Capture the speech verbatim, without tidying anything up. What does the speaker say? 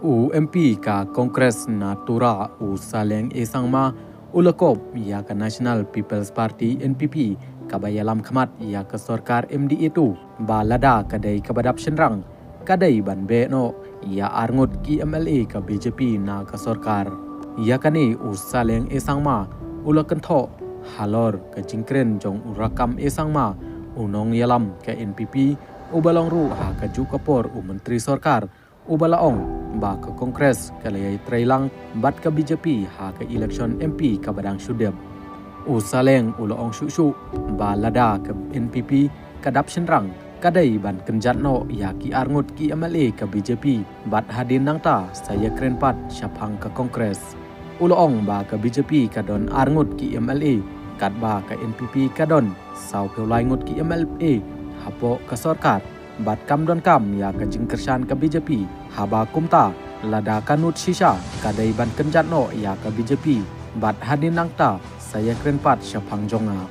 U MP ka Congress na Tura, u Saleng A Sangma, u la kop ïa ka National People's Party, NPP, kaba ïalam khmat ïa ka sorkar MDA two, ba lada ka dei kaba dap shynrang, ka dei ban beh noh ïa arngut ki MLA ka BJP na ka sorkar. Ïa kane u Saleng A Sangma u la kynthoh halor ka jingkren jong u Rakkam A Sangma, u nongïalam ka NPP, uba long ruh ha kajuh ka por u Myntri Sorkar, uba la ong ba ka Congress ka la ïai trei lang bad ka BJP ha ka election MP kaba dang shu dep. U Saleng u la ong shuh shuh ba lada ka NPP ka dap shynrang, ka dei ban kynjat noh ïa ki arngut ki MLA ka BJP, bad hadien nangta sa ïakren pat shaphang ka Congress. U la ong ba ka BJP ka don arngut ki MLA, katba ka NPP ka don sawphew lai ngut ki MLA hapoh ka sorkar, bad kam donkam ïa ka jingkyrshan ka BJP. Haba kumta, lada ka nud shisha, ka dei ban kynjat noh ïa ka BJP, bad hadien nangta sa ïakren pat shaphang jong nga.